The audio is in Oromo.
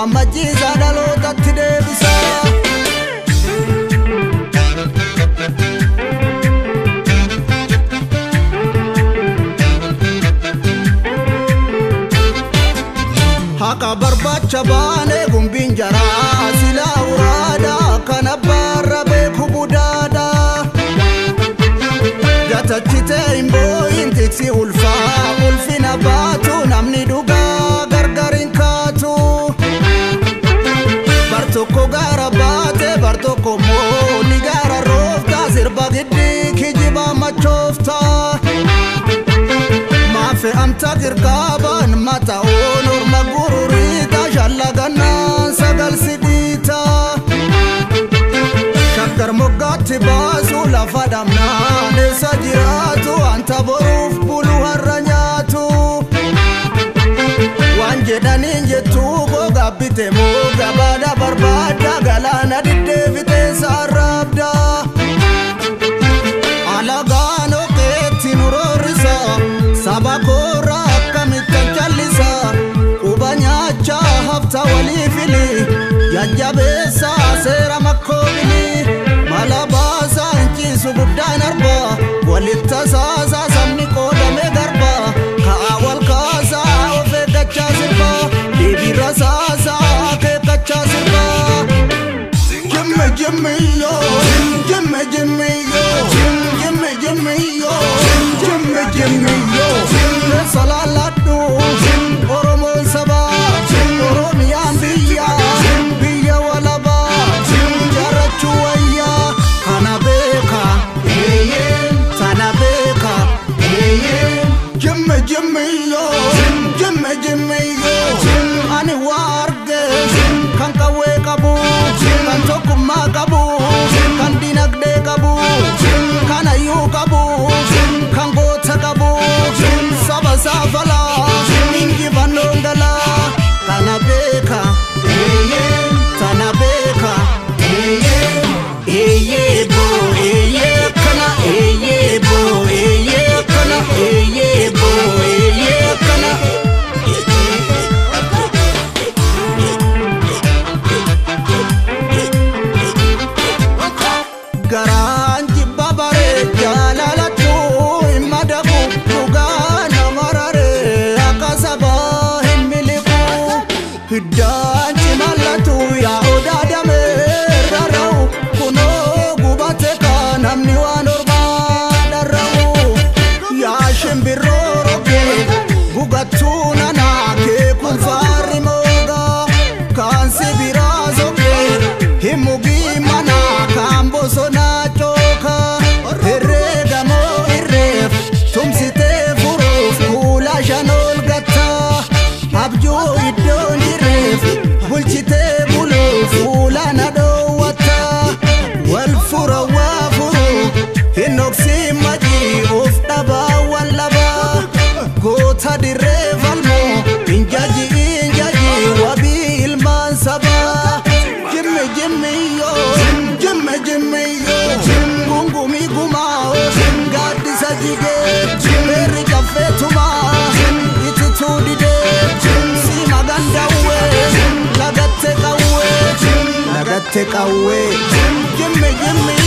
Ammachiisaa dhalootatti deebisa. Haqa barbaacha baanee gumbiin jaraa silaa uraada kana barra beeku budaada. Gatachitee hin boo'in tiksi ulfaa ulfina baatu namni dhugaa gargar hin kaatu. Bar tokko gaara baate bar tokko immoo ni gaara roofta sirba giddii kijiba machoofta. Maafe amta girqaaban mata'oon orma gururiita shallagannaan sagal sidhiita. Shaggar moggaatti baasu lafa dhabnaan eessa jiraatu wanta boruuf bulu har'a nyaatu. Waan jedhaniin jettuu gogaa bite moo gabaadha barbaadda galaana diddeebitee saarraabda. Alagaan okeetti nu roorrisa saba koorra akkamittan callisa quba nyaachaa hafta walii fili jajjabeessa seera makkoobili mala baasaa hinciisu guddaan arba walitti tasaasaa sabni qoodame garba ka'a wal kaasaa of eeggachaa sirba deebiirra saasaa akeekkachaa sirba. Jimmy Jimmy yo, Jimmy Jimmy yo, Jimmy Jimmy yo, Jimmy Jimmy yo. Salaaladhu Oromoon saba, Oromiyaan biyya, biyya walabaa, jaarrachuu wayyaa. Kana beeka, tana beeka. Jimmy Jimmy yo, Jimmy Jimmy yo. Ani waa arge kan qawwee qabu, kan tokkummaa qabu, kan dinagdee qabu, kan hayyuu qabu, kan goota qabu, saba saafalaa, injifannoon galaa. Kana beeka, tana beeka. Eeyyee boo, eeyyee kana, eeyyee boo, eeyyee kana, eeyyee boo, eeyyee kana. Garaan jibba baree jaalalatu hin madaqu dhugaa nama raree akka sabaa hin miliqu. Hiddaan cimallatu yaa odaa damee rarra'u kunoo gubate kaa namni waan ormaa dharra'u. Yaa shimbirroo roggee gugattuu nanaa keekuun faarri moogaa kaan sibiraa soqee hin mugii manaa kaan bosonaa cooka. Herreega moo irreef tumsitee furuuf kuula shan ol gattaa abjuu iddoon irreef bulchitee buluuf fuula na dhoowwataa. Wal fura waa furu hin dhoksiin majii of dhabaa wal dhabaa goota dirree falmoo hin jaji hin jaji wabii ilmaan sabaa. Jimmy Jimmy yo, Jimmy Jimmy yo, gungumii gumaa gaaddisa jigee beerri caffee tumaa itituu didee siima gandawwee lagatte qawwee lagatte qawwee. Jimmy Jimmy